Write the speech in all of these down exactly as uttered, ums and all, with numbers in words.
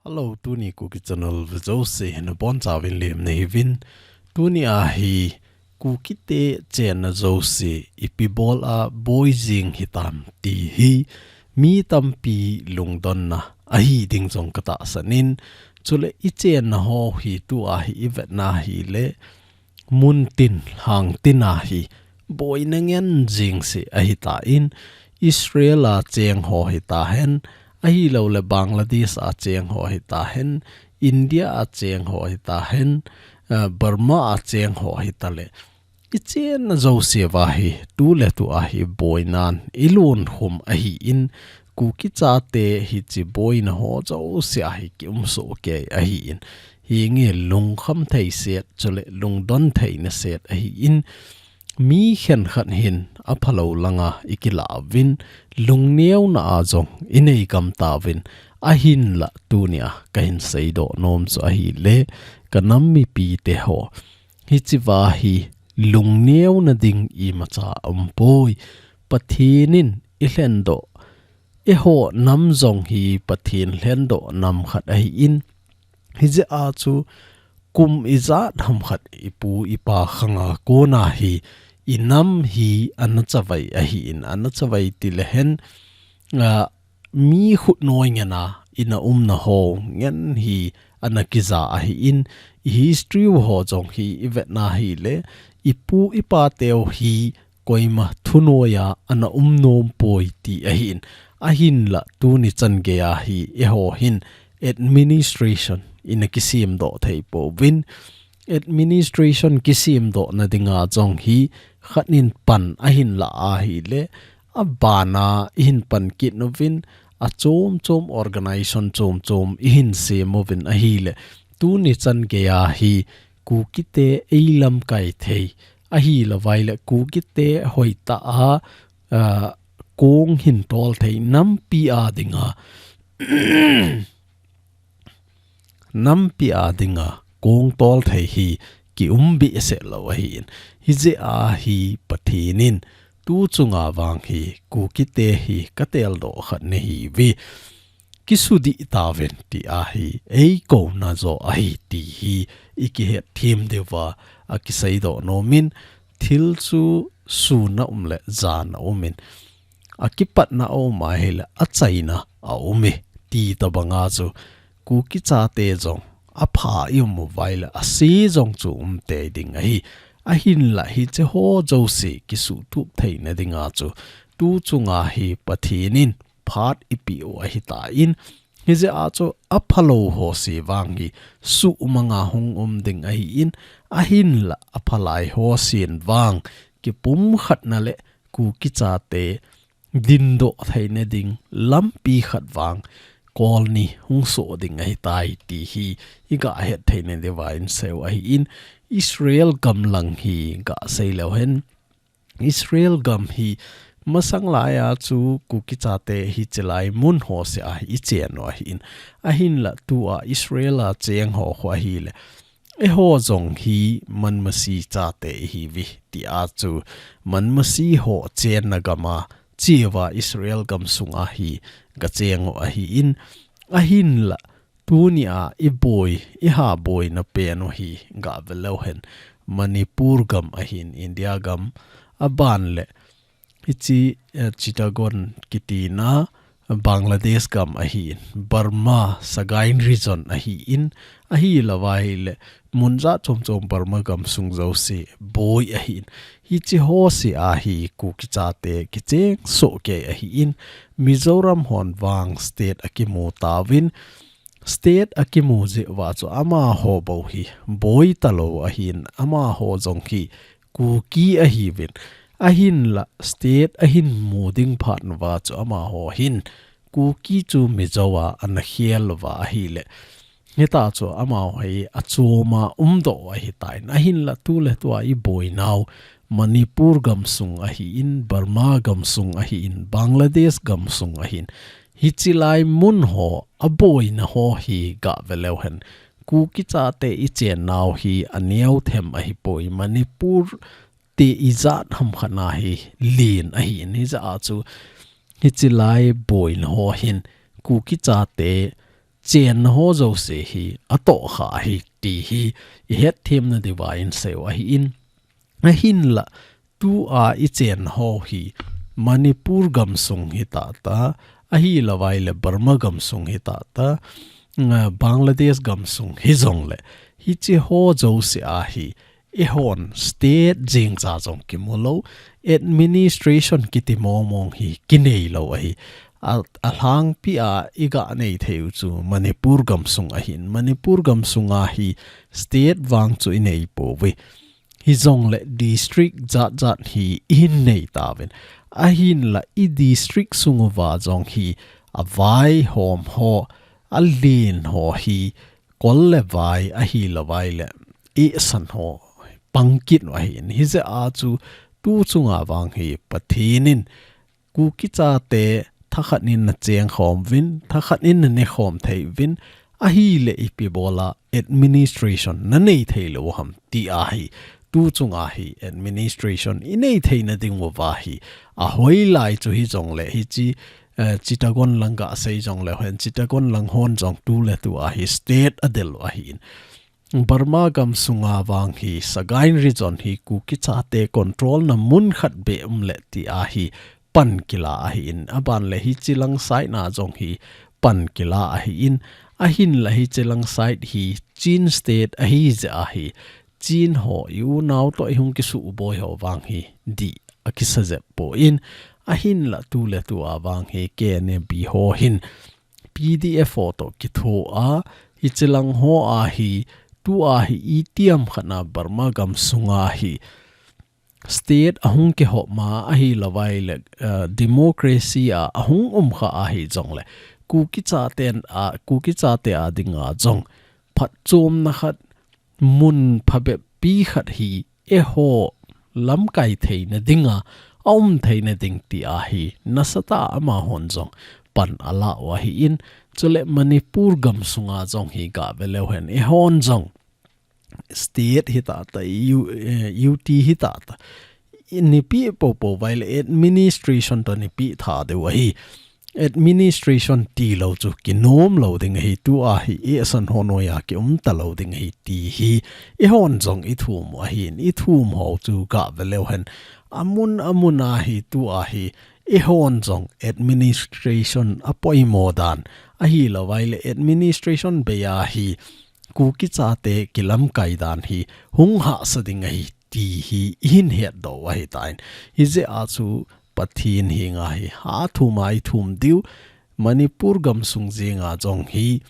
Hello, tuni Kuki Channel ve jouse nabonchauvin lemna hiuvin. Tuni a hi Kukite chenna jouse ipi bol a boi jing hitam ti hi mi tampi lungdonna ahi ding jong katahsan in, chule ichenna ho hi tua hi ivetna hile muntin, hangtin a hi boina ngen jing se ahitan, Israel a cheng ho hitahen, ahilouleh Bangladesh a cheng ho hitahen, India a cheng ho hitahen, eh, Burma a cheng ho hitaleh, ichenna jouse uva hi tuletua hi boinan ilunkhum ahin, Kuki chate hiche boina ho jouse a hi kiumsoh kei ahin, hinge lungkham thei set chule lungdon theina set ahin, mi khenkhat hin aphalou langa ikilah uvin, lungneona a jong inei gam tauvin, ahinlah tunia kahin seidoh nom chu ahile, kanam mipite ho, hichea hi lungneona ding imacha aumpoi. Pathen in ilhendoh, eiho nam jong hi Pathen lhendoh nam khat ahin, hijeh a chu kum ijat ham khat ipu ipa khanga kona hi inam hi ana chavai ahin, ana chavai tilehen, a, mi khutnoi ngena ina umna ho ngen hi ana kija ahin, ihistory ho jong hi ivetna hile, ipu ipateu hi koima thunoiya ana umnom poi ti ahin, ahinlah tuni chan geiya hi eiho hin administration ina kisemdoh thei pouvin, administration kisemdohna dinga jong hi khat in pan ahin lah ahile, abana ihin pan kit uvin, achom chom organization chom chom ihin sem uvin ahile, tuni chan geiya hi Kukite eilamkai thei, ahilouvai le Kukite hoitah a, a, kong hin tol thei nampi a dinga, nampi a dinga kong tol thei hi kium behseh lou ahin. Hijeh a hi Pathen in tu chunga vang hi Kukite hi kateldoh khat nahiuve, kisudih tauvin ti a hi eikouna jo ahi ti hi ikihet them diuva akiseidoh nomin, thil chu sun a um le jan a umin, akipatna a um ahile achaina a ume ti tobanga chu Kuki chate jong apha ium uvai le ase jong chu umtei ding ahi. Ahinlah hiche ho jouse kisuhtup theina dinga chu tu chunga hi Pathen in phat ipeh u ahitan, hijeh a chu aphalou ho se vang hi suhmanga hung um ding ahin, ahinlah aphalai ho sen vang kipumkhatna le Kuki chate dindoh theina ding lampi khat vang kolni hung soh ding ahitai ti hi iga het theina diuva inseiu ahin, Israel gam lang hi gasei leuhen, Israel gam hi masang laiya chu Kuki chate hiche lai mun ho sea hi ichen u ahin, ahinlah tua Israel a cheng ho khu ahile, eiho jong hi Manmasi chate ihiuve ti a chu Manmasi ho chenna gam a cheuva Israel gam sunga hi gacheng u ahin, ahinlah tunia iboi, iha boina pen u hi gave leuhen, Manipur gam ahin, India gam, aban le hiche, eh, Chittagong kitina Bangladesh gam ahin, Burma, Sagaing region ahin, ahilouvai le mun jat chom chom Burma gam sung jouse boi ahin. Hiche ho sea hi Kuki chate kicheng soh kei ahin, Mizoram hon vang state akimu tauvin, state akimu jeh uva chu amaho bou hi boi talou ahin, amaho jong hi Kuki ahiuvin, ahinlah state ahin mu ding phat uva chu amaho hin Kuki chu Mizo a ana khel uva ahile, hitia chu amaho hi achom a umdoh u ahitan, ahinlah tuletua iboinau Manipur gam sung ahin, Burma gam sung ahin, Bangladesh gam sung ahin, hiche lai mun ho aboina ho hi gave leuhen, Kuki chate ichennau hi aneo them ahipoi, Manipur te ijat ham khat na hi len ahin, hijeh a chu hiche lai boina ho hin Kuki chate chen ho jouse hi atoh kha ahi ti hi ihet them nadiuva inseiu ahin. Ahinla, tua ichen ho hi Manipur gamsung hitata, ahilouva ahile Burma gamsung hitata, nga Bangladesh gamsung hijongle, hiche ho jouse a hi eihon state jeng cha jong kimu lou, administration kiti mong mong hi kinei lou ahi. A, alhangpi a iga nei theiu chu Manipur gamsung ahin. Manipur gamsung a hi state vang chu inei pouve. Hijongle district jat jat hi ihin nei tauvin. Ahinla i district sung uva jong hi avaihom ho, alen ho hi kol le vai ahilouva ahile isan ho pang kit u ahin. Hijeh a chu tu chunga vang hi Pathen in Kuki chate thakhat in nacheng khom uvin, thakhat in nane khom thei uvin, ahile ipi bola administration nanei thei lou ham ti ahi. Tu chunga hi administration inei theina diuva hi ahoilai chu hijongle hiche, eh, Chittagong lang gasei jongleu hen, Chittagong lang hon jong tuletua hi state adel u ahin. Burma gamsunga vang hi Sagaing region hi Kuki chate control na mun khat beh um le ti ahi pan kila ahin, aban le hiche lang side na jong hi pan kila ahin, ahinla hiche lang side hi Chin state ahi jeh ahi, Chin ho i unau toh ihung kisuh boi ho vang hi dih akisa jep poi, ahinla tuletua vang hi K N A B ho hin P D F ho toh kithoa, hiche lang ho a hi, tua hi itiham khat na Burma gamsunga hi state ahung kihop ma ahilouva ahile, eh, democracy a ahung um kha ahi jongle, Kuki chaten a, Kuki chate a dinga jong phatchomna khat, mun phabep pi khat hi eiho lamkai theina dinga, aum theina ding ti ahi, nasatah a amahon jong pan ala u ahin, chule Manipur gamsunga jong hi gave leu hen, eihon jong state hitata, U-, eh, U T hitata, nipi poupou vai le administration toh nipi tha diu ahi. Administration tilou chu kinom lou ding ahi, tua hi esan ho noiya kium talou ding ahi ti hi eihon jong ithum u ahin, ithum ho chu gave leu hen. Amun amun a hi tua hi eihon jong administration apoimo dan ahilouva ahile administration bei a hi Kuki chate kilamkai dan hi hung hahsa ding ahi ti hi ihin hetdoh u ahitan. Hijeh a chu Pathen henga hi hathum a ithum diu, Manipur gamsung jenga jong hi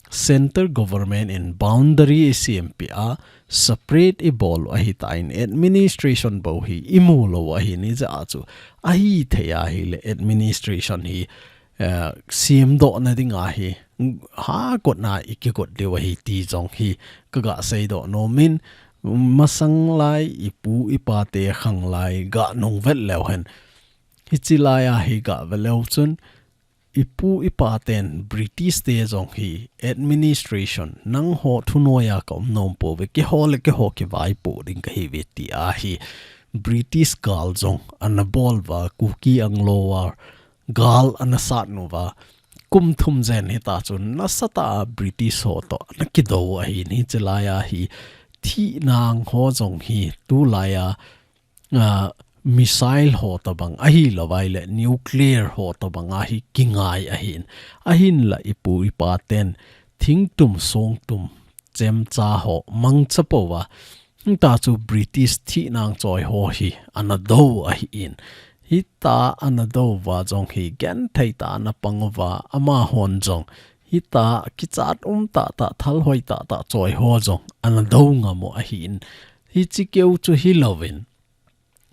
Centre Government in boundary isempeh a, separate ibol u ahitan, administration bou hi imu lou u ahin, hijeh a chu ahithei ahile administration hi, eh, semdohna dinga hi, ha kotna ikigot diu ahi ti jong hi kaga seidoh nomin, masang lai ipu ipate khang lai ganung vet leu hen. Hiche lai a hi gave leu chun, ipu ipaten British te jong hi administration, nangho thunoiya kaum nom pouve, keiho le keiho kivaipoh ding kahiuve ti ahi. British gal jong anabol uva, Kuki Anglo War gal anasat uva, kum thum jen hita chun nasatah a British ho toh anakidou u ahin, hiche lai a hi thihnang ho jong hi tulai a, a, missile ho tobang ahilouva ahile nuclear ho tobang a hi kingai ahin. Ahinla ipu ipaten thingtum songtum chemcha ho mangcha pouva, hita chu British thihnang choi ho hi anadou u ahin. Hita anadou uva jong hi genthei tah a anapang uva, amahon jong hita kichat um tahtah, thalhoi tahtah choi ho jong anadou ngam u ahin. Hiche keu chu hilouvin,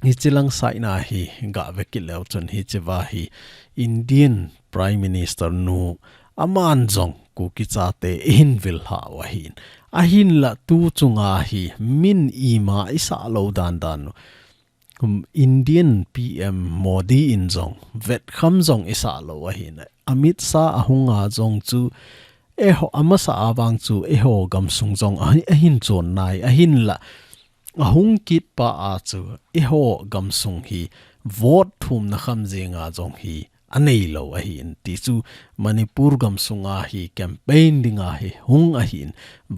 hiche lang side na hi gave kit leu chun hichea hi Indian Prime Minister nu aman jong Kuki chate eihin vil lhah u ahin. Ahinla tu chunga hi min ima isah lou dan dan u, um, Indian P M Modi in jong vetkham jong isah lou u ahin. Amit Shah ahunga jong chu eiho, amasa a vang chu eiho gamsung jong ahi, ahin chon nai, ahinla ahung kit pa a chu eiho gamsung hi vote thumna kham jenga jong hi anei lou ahin ti chu Manipur gam sunga hi campaign dinga hi hung ahin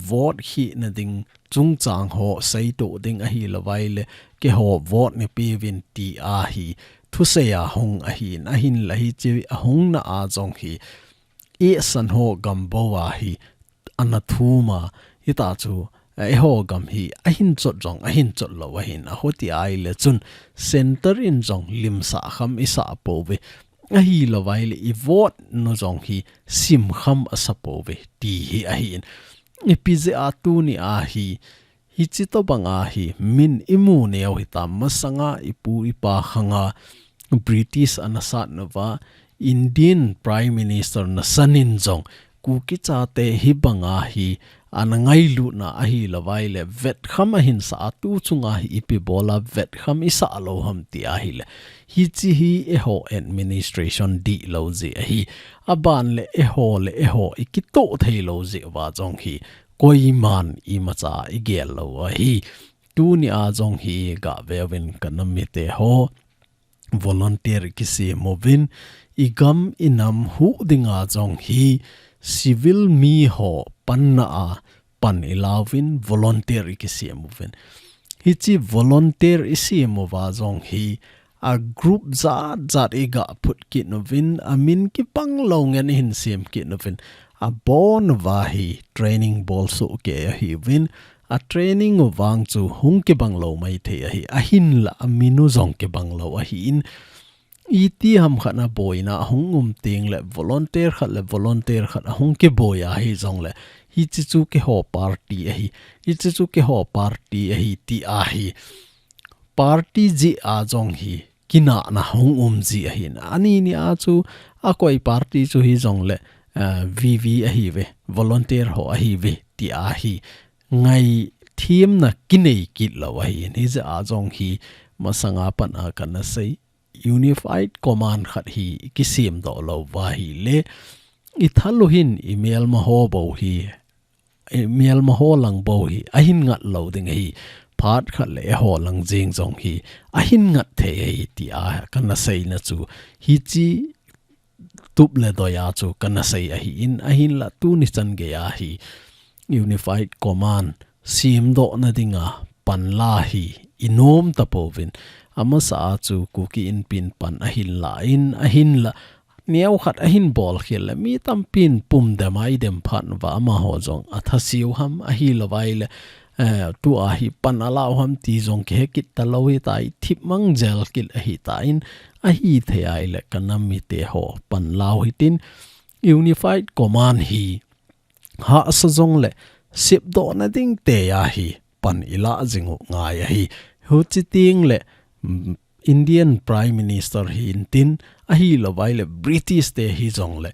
vote hina ding chungchang ho seitoh ding ahilouvai le keiho vote neipeuvin ti ahi thusei a hung ahin ahinla hiche ahungna a jong hi eisan ho gam bou a hi ana thum a, hita chu, eh, eiho gam hi ahin chot jong, ahin chot lou ahin, aho ti ahile chun center in jong limsah kham isah pouve. Ahilouvai le i vote nu jong hi sim kham asa pouve ti hi ahin. Ipi jeh a tuni a hi, hiche tobang a hi min imu neo hitam masanga ipu ipa khanga British ana sat nauva, Indian Prime Minister nasan in jong Kuki chate hibanga hi ana ngailutna ahilouvai le vetkham ahin sa a tu chunga hi ipi bola vetkham isah lou ham ti ahile. Hiche hi eiho administration dihlou jeh ahi. Aban le eiho le eiho ikitoh theilou jeh uva jong hi koiman imacha igel lou ahi. Tuni a jong hi gah veuvin ka nam mite ho. Volunteer ikisem uvin, igam inam huh dinga jong hi civil mi ho panna a pan ilauvin volunteer ikisem uvin. Hiche volunteer isem uva jong hi a group jat jat igah phut kit uvin, amin kibang lou ngen ihin sem kit uvin. Abon uva hi training bol soh kei ahiuvin, a training u vang chu hung kibang lou maithei ahi, ahinla amin u jong kibang lou ahin. Iti ham khat na boina ahung um teng le volunteer khat le volunteer khat ahung kiboi ahi jong le, hiche chu keiho party ahi, hiche chu keiho party ahi ti ahi. Party jeh a jong hi kinahna hung um ji ahin. Ani ni a chu akoi party chu hi jong le, eh, V V ahiuve, volunteer ho ahiuve ti ahi. Ngaithemna kinei kit lou ahin. Hijeh a jong hi masanga pan a kana sei. Unified Command khat hi ikisem doh lou uva ahile, i thal u hin i melma ho bou hi, i melma ho lang bou hi ahin ngat lou ding ahi, phat khat le eiho lang jeng jong hi ahin ngat thei ahi ti a kana seina chu hiche tup le doi a chu kana sei ahin, ahinla tuni chan gei a hi Unified Command semdoh na dinga panla hi inom tapouvin, amasa a chu Kuki Inpin pan ahin la in, ahinla neo khat ahin bol khel le mi tampin pum dem a idem phat uva amaho jong atha siu ham ahilouvai le, eh, tua hi pan alau ham ti jong kihe kit talou hitai, thip mang jel kit ahitan, ahithei a ile ka nam mite ho pan lau hitin, Unified Command hi hahsa jong le sepdoh na ding te a hi pan ila jing u ngai ahi. Huchi teng le, mm, Indian Prime Minister hi intin ahilouvai le British te hi jong le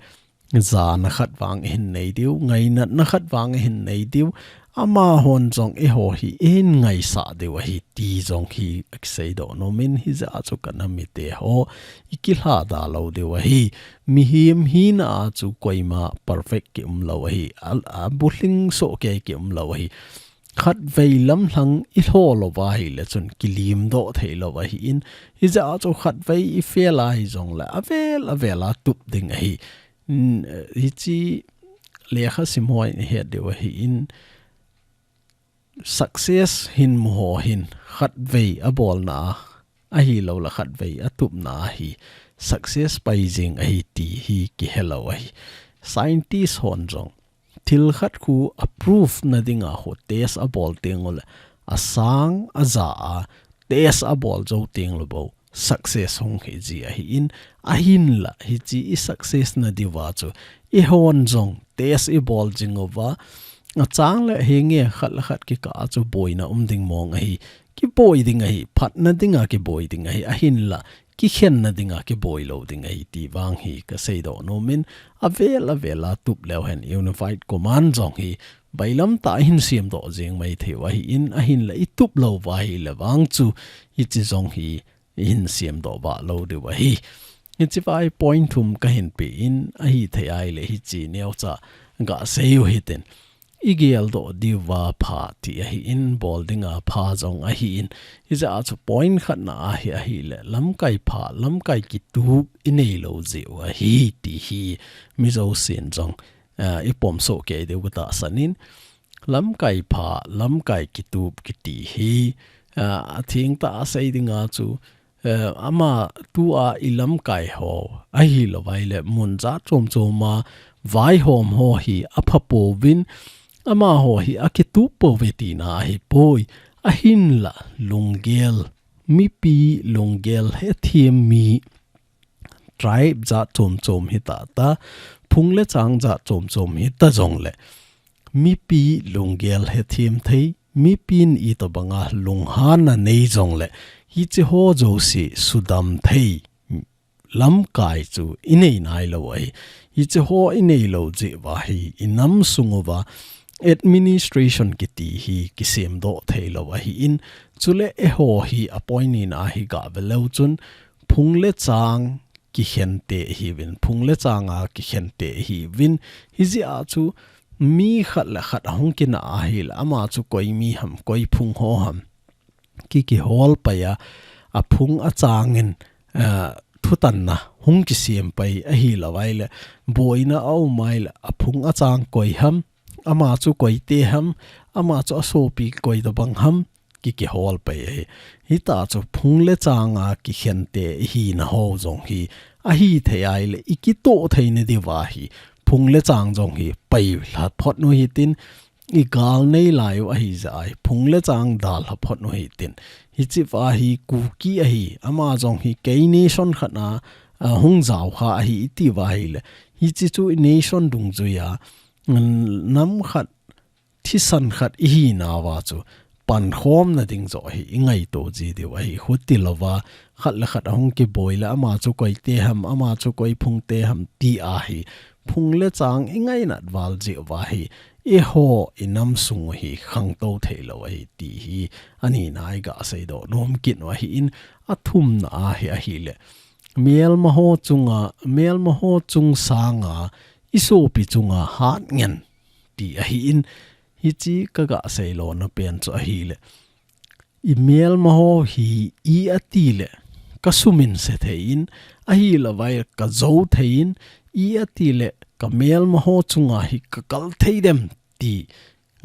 jana khat vang ihin nei diu, ngainatna khat vang ihin nei diu, amahon jong eiho hi ihin ngaisah diu ahi ti jong hi akisei doh nom in, hijeh a chu ka nam mite ho ikilha da lou diu ahi. Mihem hina a chu koima perfect kium lou ahi. A, abulhing soh kei kium lou ahi. Khatvei lamlhang ilho louva ahile chun kilim doh thei lou ahin. Hijeh a chu khatvei i fail a hi jong le avel avel a tup ding ahi. N-, hiche lekha sim hon ihet diu ahin. Success hin mu ho hin khatvei abolna a, ahilou le khatvei atupna a hi success pai jing ahi ti hi kihe lou ahi. Scientist hon jong thil khat khu a prove na dinga khu test abol teng u le asang aja a test abol jou teng le bou success hung hi ji ahin, ahinla hiche i success na diuva chu eihon jong test ibol jing uva, achang le hinge khat le khat kikah a chu boina um ding mong ahi, kiboi ding ahi, phatna dinga kiboi ding ahi, ahinla kikhenna dinga kiboi lou ding ahi ti vang hi ka seidoh nom in, avel avel a tup leu hen Unified Command jong hi bailam tah a hin semdoh jing mai thei u ahin, ahinla i tup louva ahile vang chu hiche jong hi i hin semdoh vah lou diu ahi. Hiche vai point thum ka hin pe in, ahithei a ile hiche neocha ga sei u hitin. i geldoh diuva pha ti ahi in, bol dinga pha jong ahi in. Hijeh a chu point khatna ahi, ahi le, lamkai pha, lamkai kitup i nei lo jeh u ahi ti hi, mi jousen jong, ah, i pom soh kei diu ka tahsan in, lamkai pha, lamkai kitup kiti hi, ah, a thengtah a sei dinga chu, eh, ama tua i lamkai ho, ahi lo vai le mun jat chom chom a vaihom ho hi a pha pouvin, amaho hi a kitup pouve tina ahi poi, ahinla lunggel, mipi lunggel hethem mi, tribe jat chom chom hi ta ta, phung le chang jat chom chom hi ta jong le, mipi lunggel hethem thei, mipin itobanga lunghanna nei jong le, hiche ho jouse sudam thei lamkai chu i nei nai lo ahi. Hiche ho i nei lo jeh uva hi, i nam sung uva administration kiti hi kisem doh thei lo ahi in, chule eiho hi a point nina hi ga ve leu chun, phung le chang kikhen te ahiuvin, phung le changa kikhen te ahiuvin, hijeh a chu mi khat le khat ahung kina ahi le, ama chu koi mi ham, koi phung ho ham, ki kihol pai a, a phung a changin, eh, thutanna hung kisem pai ahi lo vai le, boina a um ai le, a phung a chang koi ham, ama chu koi te ham, ama chu a sopi koi tobang ham, ki kihol pai ahi. Hita chu phung le changa kikhen te i hina ho jong hi, ahi thei ai le, i kitoh theina diuva hi, phung le chang jong hi pai lha phot u hitin, i gal nei lai u ahi jeh ai, phung le chang dal lha phot u hitin. Hiche va hi Kuki ahi, ama jong hi kei nation khat a, a hung jao kha ahi i ti uva hi le, hiche chu i nation dungjuia, nam khat thisan khat i hina uva chu pankhomna ding joh hi i ngaito ji diu ahi, khuti louva, khat le khat ahung kiboi le, ama chu koi te ham, ama chu koi phung te ham ti ahi, phung le chang i ngainat val jeh uva hi, eiho i nam sung u hi khangtou thei lo ahi ti hi, ani nai ga seidoh nom kit u ahi in, a thumna ahi, ahi le, melma ho chunga, melma ho chung sanga, i sopi chunga hat ngen ti ahi in, hiche ka ga seilona pen chu ahi le, i melma ho hi i ati le, ka suminse thei in, ahi lo vai ka jou thei in, i ati le, ka melma ho chunga hi ka kal thei dem ti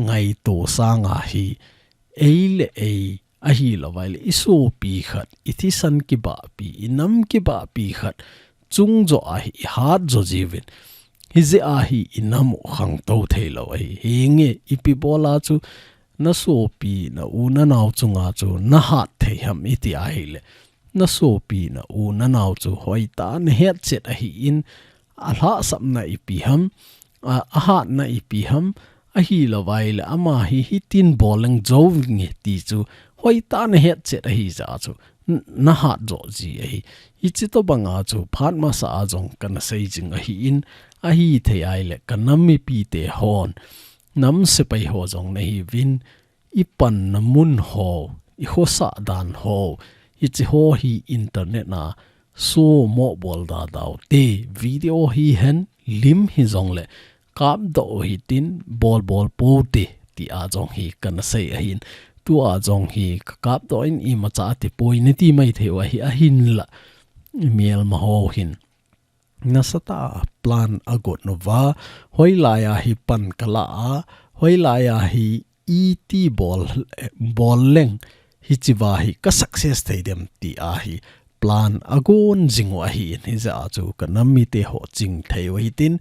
ngaito sanga hi, ei le ei, ahi lo vai le, i sopi khat, i thisan kibahpi, i nam kibahpi khat chung joh a hi i hat jo jiuvin. Hijeh a hi i nam u khangtou thei lo ahi. Hinge, ipi bol a chu na sopi, na u, na nao chunga chu na hat thei ham i ti ahi le, na sopi, na u, na nao chu hoitah a na hetchet ahi in, a lhahsamna ipi ham, a, a hatna ipi ham, ahi lo vai le, ama hi hitin bol leng jou nge ti chu hoitah a na hetchet ahi jeh a chu, n-, na hat jo ji ahi. Hiche tobanga chu phat masa a jong ka na sei jing ahi in, ahi thei ai le, ka nam mipi te hon, nam sepai ho jong na hiuvin, i panna mun ho, i khosah dan ho, hiche ho hi internet a show mo bol da dau te, video hihen, lim hijong le, kapdoh u hitin, bol bol pou te, ti a jong hi ka na sei ahin. Tua jong hi ka kapdoh in, imacha ati poi na ti mai thei u ahi, ahinla, melma ho hin nasatah a plan a got uva, hoilai a hi pan ka la a, hoilai a hi iti bol, bol leng, hiche va hi ka success thei dem ti a hi plan a gon jing u ahi in, hijeh a chu ka nam mite ho ching thei u hitin,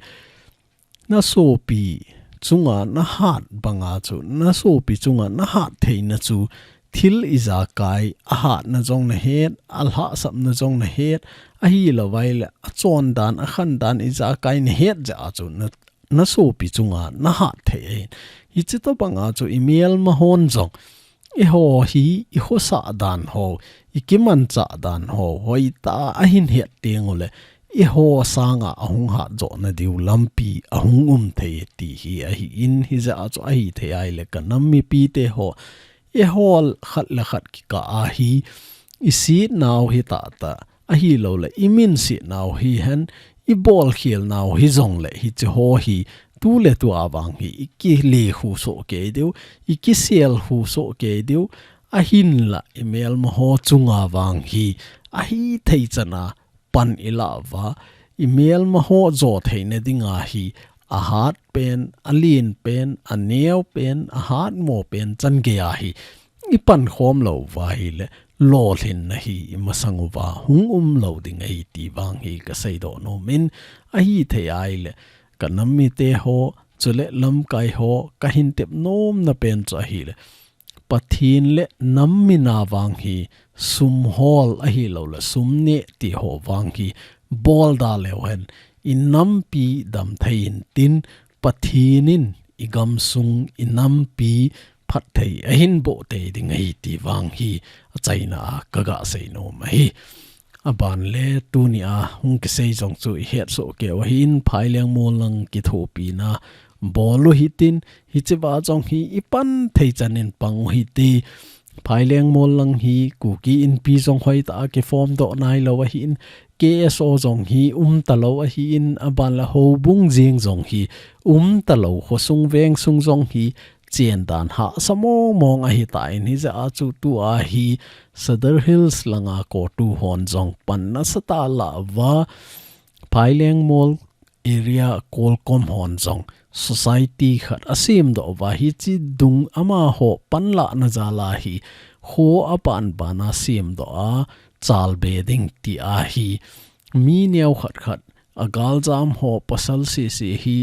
na sopi chunga na hat banga chu, na sopi chunga na hat theina chu, thil ijakai, a hatna jong na het, a lhahsamna jong na het, ahi lo vai le, a chondan, a khandan ijakai na het jeh a chu, na, na sopi chunga na hat thei ahin. Hiche tobanga chu i melma hon jong, eiho hi, i khosah dan ho, i kimanchah dan ho, hoitah a hin het teng u le, eiho sanga ahung hat joh na diu lampi ahung um thei ti hi ahi in, hijeh a chu ahi thei ai le ka nam mipi te ho, eiho khat le khat kikah a hi, i sit nau hi tahtah, ahi lo le, i min sit nau hihen, i bol khel nau hijong le, hiche ho hi, tu le tu a vang hi i kile hu soh kei diu, i kisel hu soh kei diu, ahinla i melma ho chunga vang hi ahi thei chana pan i la uva, i melma ho jo theina dinga hi a hat pen, a lin pen, a neo pen, a hat mo pen chan gei a hi i pan khom lou uva ahile, lolhinna hi i masang uva hung um lou ding ahi ti vang hi ka seidoh nom in, ahi thei ahile, ka nam mite ho, chule lamkai ho, ka hin tep nomna pen chu ahile, Pathen le nam mina vang hi sum hol ahilou le sum neh ti ho vang hi bol da leu hen i nampi dam thei in tin Pathen in i gamsung i nampi phat thei ahin boh tei ding ahi ti vang hi achaina a ka ga sei nom ahi. Aban le tuni a hung kisei jong chu i het soh keu ahin, Phaileng mol lang kithopina bol u hitin, hiche va jong hi i pan thei chan in pang u hite. Phaileng mol lang hi Kuki Inpi jong hoitah a kiform doh nailou ahin, K S O jong hi um talou ahin, aban le houbung jeng jong hi um talou, khosung vengsung jong hi chen dan hahsa mong mong ahi tan, hijeh a chu tua hi Sadar Hills langa CoTU hon jong pan nasatah a la uva, Phaileng mol area Kolkom hon jong society khat asem doh uva, hiche dung amaho panlahna jal a hi kho aban ban a sem doh a chalbe ding ti a hi mi neo khat khat, a galjam ho, pasal sese hi,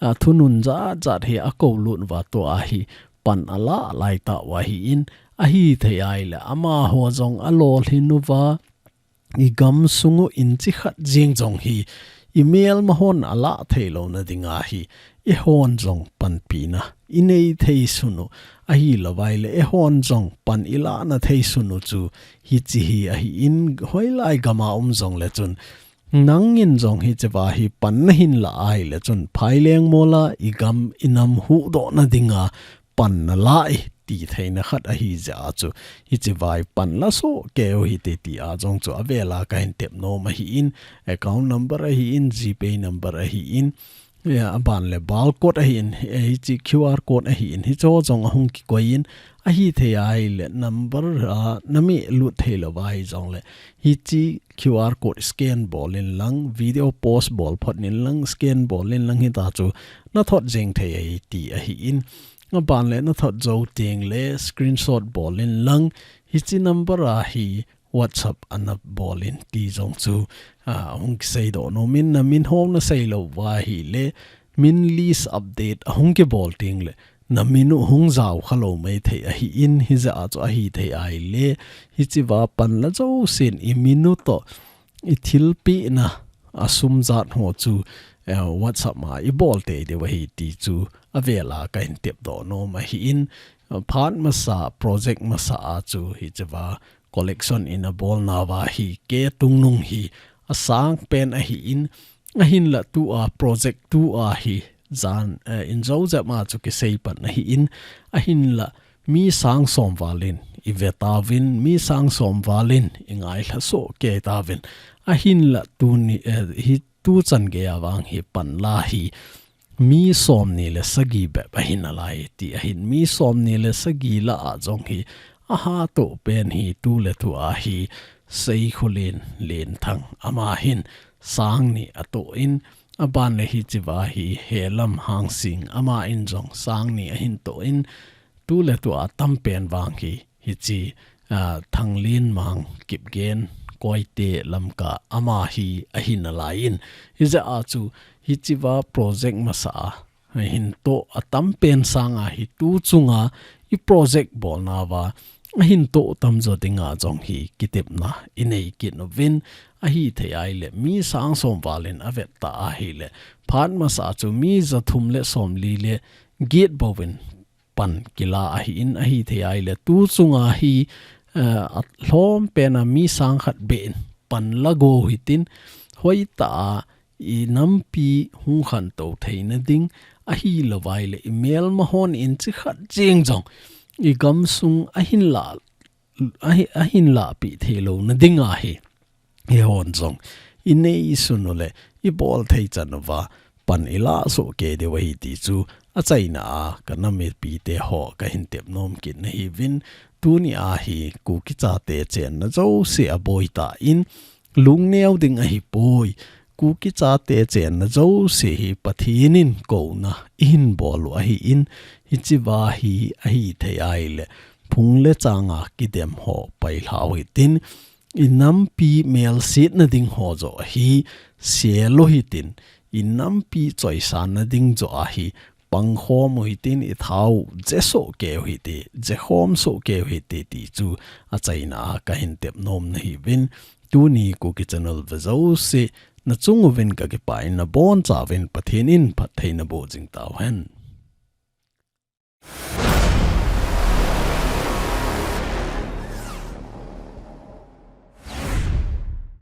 a thunun jat jat hi a kolut uva tua hi pan a la lai tauva ahin, ahi thei ahile amaho jong a lolhin uva, i gamsung u inchi khat jeng jong hi i melma hon a la thei louna dinga hi eihon jong panpina i nei thei sun u, ahilou vai le eihon jong pan i lana thei sun u chu hiche hi ahin, hoilai gam a um jong le chun Nangin jong hiche va hi pan nahin la ahile chun Phaileng mol a i gam i nam huhdohna dinga pan nala e ti theina khat ahi jeh a chu hiche va hi pan la soh keu hite ti a jong chu avel a kahin tep nom ahin, account number ahin, GPay number ahin, ya, aban le barcode ahin, eh, hiche QR code ahin, hicho jong ahung kikoi in, ahi thei ahile number a na mi lut thei lou va hi jong le hiche QR code scan bol in lang, video post bol phot in lang, scan bol in lang hita chu na thot jeng thei ahi ti ahin, aban le na thot jou teng le screenshot bol in lang, hiche number a hi WhatsApp ana bol in ti jong chu, a, hung kisei doh nom in, na min hom na sei lou va ahile, min list update ahung kibol teng le, na min u hung jao kha lou mai thei ahin, hijeh a chu ahi thei ahile, hiche va pan la jousen i min u toh, i thilpeh na a sum jat ho chu, eh, WhatsApp ma i bol tei diu ahi ti chu avel a kahin tep doh nom ahin, phat masa, project masa a chu hiche va collection in a bol nauva hi ke tungnung hi a sang pen ahin, ahinla tua project tua hi jan, eh, in jo jep ma chu kisei pan ahin, ahinla mi sang som val in i ve tauvin, mi sang som val in i ngailha soh kei tauvin, ahinla tuni, eh, hi tu chan gei a vang hi pan la hi mi som ni le sagi bep ahi nalai ti ahin, mi som ni le sagi la a jong hi a hatoh pen hi tu le tu a hi Seikhulin Lenthang, ama hin sang ni atoh in, aban le hiche va hi Helam Hangsing, ama in jong sang ni ahin toh in, tu le tu a tam pen vang hi hiche, a, Thanglenmang Kipgen Koite Lamka ama hi ahi nalai in, hijeh a chu hiche va project masa a hin toh a tam pen sang a hi tu chunga i project bol nauva ahin toh tam jo dinga jong hi kitepna i nei kit uvin, ahi thei ahile mi sang som val in a vet ta ahile, phat masa chu mi ja thum le som li le get bou in pan kila ahin, ahi thei ahile tu chunga hi, eh, a lhom pen a mi sang khat beh in pan la go hitin, hoitah a i nampi hung khantou theina ding, ahilou vai le i melma hon inchi khat jeng jong i gamsung ahin la, ahi, ahin lahpeh thei louna dinga hi, eihon jong i neisun u le i bol thei chan uva pan ilah soh kei diu ahi ti chu achaina a ka nam mipite ho kahin tep nom kit nahiuvin, tuni a hi Kuki chate chenna jouse aboi tan, lungneo ding ahipoi. Kuki chate chenna jouse hi Pathen in kouna ihin bol u ahin, hichea hi ahithei ahile phung le changa kidem ho pailha u hitin, inampi melsetna ding ho joh hi sel u hitin, inampi choisanna ding joh hi pangkhom u hitin, ithao je soh kei u hite, je khom soh kei u hite ti chu achaina a kahin tep nom nahiuvin, tuni Kuki Channel ve jouse nachung uvin kakipah in, nabonchauvin Pathen in phatthei naboh jing tauhen.